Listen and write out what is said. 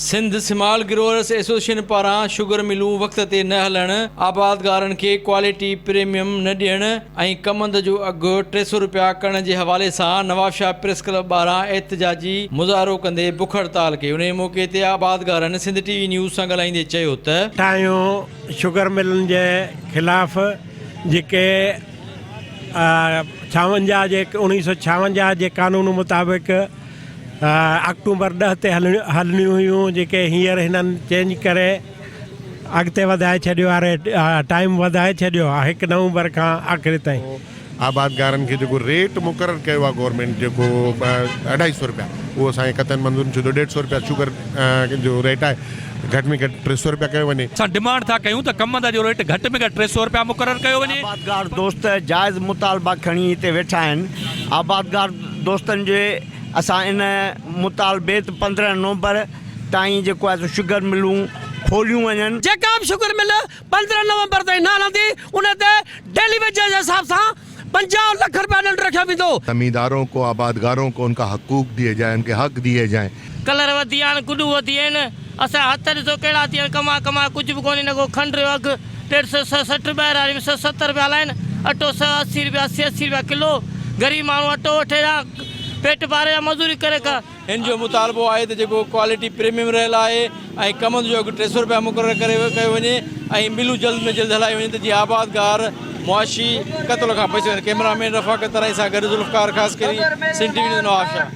Sindh small growers association پاران sugar ملون وقت تي نه هلڻ، آبادگارن کي ڪوالٽي پريميم نه ڏيڻ ۽ ڪمند جو اگهه 300 رپيا ڪرڻ جي حوالي سان نوابشاهه پريس ڪلب ٻاهران احتجاجي مظاهرو ڪندي بک هڙتال ڪئي انهي موقعي تي آبادگارن سنڌ ٽي وي نيوز سان ڳالهائيندي چيو ته. ٽايون شگر ملن جي خلاف جيڪي ڇاونجاهه جي 1956 جي قانون مطابق آڪٽومبر 10 تي هلڻيون هيون جيڪي هينئر هنن چينج ڪري اڳتي وڌائي ڇڏيو آهي ٽائيم وڌائي ڇڏيو آهي هڪ نومبر کان آخري تائين. آبادگارن کي جيڪو ريٽ مقرر ڪيو آهي گورنمينٽ جيڪو اڍائي سو رپيا اهو اسان کي قطعن منظور نه ٿيندو ڏيڍ سو رپيا شگر جو ريٽ آهي گهٽ ۾ گهٽ 300 رپيا ڪيو وڃي. اسان ڊمانڊ ٿا ڪيون ته ڪمند جو ريٽ گهٽ ۾ گهٽ 300 رپيا مقرر ڪيو وڃي. آبادگار دوست جائز مطالبا کڻي هتي ويٺا آهن آبادگار دوستن جي اسان ان مطالبي ته 15 نومبر تائين جيڪو آهي سو شگر ملون کوليون وڃن. جيڪا به شگر مل 15 نومبر تائين نه هلندي ان تي ڊيلي ويجز جي حساب سان 50 لک رپيا ڏنڊ رکيو ويندو. زميندارون ڪو آبادگارون ڪو ان ڪا حقوق ديي جائين ان ڪي حق ديي جائين. ڪلر وڌي ويا آهن گڏون وڌي ويا آهن اسان جا هٿ ڏسو ڪهڙا ٿي ويا آهن ڪما ڪما ڪجهه به ڪونهي نه ڪو کنڊ جو اگهه ڏيڍ سو 160 ٻهراڙي ۾ 170 رپيا هلائين اٽو 180 رپيا 80 80 رپيا ڪلو غريب ماڻهو اٽو وٺي يا پيٽ پاري يا مزوري ڪري ڪا هن جو مطالبو آهي ته جيڪو ڪوالٽي پريميم رهيل آهي ۽ ڪمند جو اگهه 300 رپيا مقرر ڪري ڪيو وڃي ۽ ملون جلد ۾ جلد هلائي وڃن ته جيئن آبادگار معاشي قتل کان بچي وڃن ڪئميرا مين رفاقت ترائي سان گڏ Zulfiqar Khaskheli Sindh T V news Nawabshah.